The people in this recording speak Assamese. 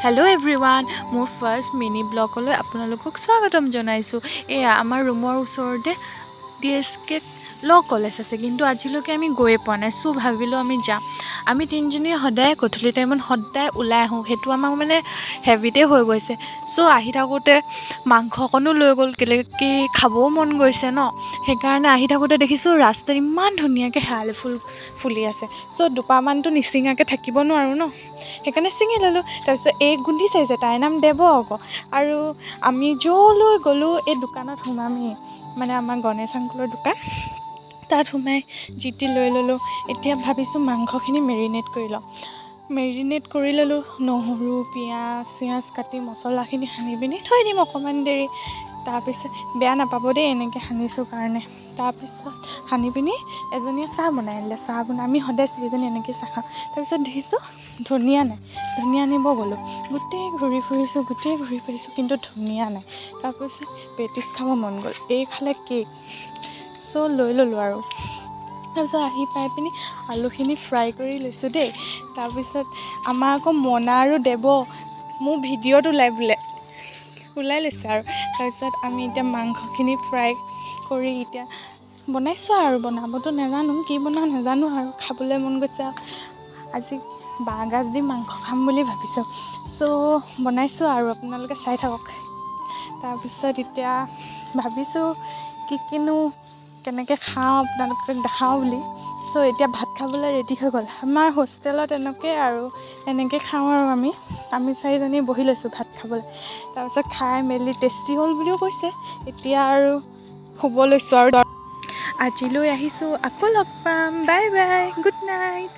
হেল্ল' এভৰিৱান, মোৰ ফাৰ্ষ্ট মিনি ব্লগলৈ আপোনালোকক স্বাগতম জনাইছোঁ। এয়া আমাৰ ৰুমৰ ওচৰতে ডি এছ কে ল' কলেজ আছে, কিন্তু আজিলৈকে আমি গৈয়ে পোৱা নাই। চ' ভাবিলোঁ আমি যাম। আমি তিনিজনীয়ে সদায় গধূলি টাইমত সদায় ওলাই আহোঁ, সেইটো আমাক মানে হেবিটেই হৈ গৈছে। চ' আহি থাকোঁতে মাংস অকণো লৈ গ'ল, কেলৈ কি খাবও মন গৈছে ন। সেইকাৰণে আহি থাকোঁতে দেখিছোঁ ৰাস্তাত ইমান ধুনীয়াকৈ শেৱালি ফুল ফুলি আছে। চ' দুপাহমানতো নিচিঙাকৈ থাকিব নোৱাৰোঁ ন, সেইকাৰণে ছিঙি ল'লোঁ। তাৰপিছত এই গুন্ধি চাইছে, তাইৰ নাম দেৱ আকৌ। আৰু আমি য'লৈ গ'লোঁ এই দোকানত সোমামেই, মানে আমাৰ গণেশ আংকুলৰ দোকান, তাত সোমাই যি টি লৈ ল'লোঁ। এতিয়া ভাবিছোঁ মাংসখিনি মেৰিনেট কৰি লওঁ। মেৰিনেট কৰি ল'লোঁ, নহৰু, পিঁয়াজ চিয়াজ কাটি মছলাখিনি সানি পিনি থৈ দিম অকণমান দেৰি। তাৰপিছত বেয়া নাপাব দেই এনেকৈ সানিছোঁ কাৰণে। তাৰপিছত সানি পিনি এজনীয়ে চাহ বনাই আনিলে। চাহ বনাই আমি সদায় চাৰিজনী এনেকৈয়ে চাহ খাওঁ। তাৰপিছত দেখিছোঁ ধনিয়া নাই, ধনিয়া আনিব গ'লোঁ। গোটেই ঘূৰি ফুৰিছোঁ, গোটেই ঘূৰি ফুৰিছোঁ, কিন্তু ধনিয়া নাই। তাৰপিছত পেটিছ খাব মন গ'ল, এই খালে কেক, চ' লৈ ল'লোঁ আৰু। তাৰপিছত আহি পাই পিনি আলুখিনি ফ্ৰাই কৰি লৈছোঁ দেই। তাৰপিছত আমাৰ আকৌ মনা আৰু দেৱ মোৰ ভিডিঅ'ত ওলাই বোলে ওলাই লৈছে আৰু। তাৰপিছত আমি এতিয়া মাংসখিনি ফ্ৰাই কৰি এতিয়া বনাইছোঁ আৰু। বনাবতো নাজানো, কি বনাওঁ নাজানো আৰু, খাবলৈ মন গৈছে আৰু। আজি বাঁহগাজ দি মাংস খাম বুলি ভাবিছোঁ। চ' বনাইছোঁ আৰু, আপোনালোকে চাই থাকক। তাৰপিছত এতিয়া ভাবিছোঁ কি কিনো কেনেকৈ খাওঁ আপোনালোকক দেখাওঁ বুলি। চ' এতিয়া ভাত খাবলৈ ৰেডি হৈ গ'ল। আমাৰ হোষ্টেলত এনেকৈ আৰু এনেকৈ খাওঁ আৰু আমি চাৰিজনী বহি লৈছোঁ ভাত খাবলৈ। তাৰপিছত খাই মেলি টেষ্টি হ'ল বুলিও কৈছে। এতিয়া আৰু শুব লৈছোঁ আৰু। আজিলৈ আহিছোঁ, আকৌ লগ পাম। Bye bye, good night.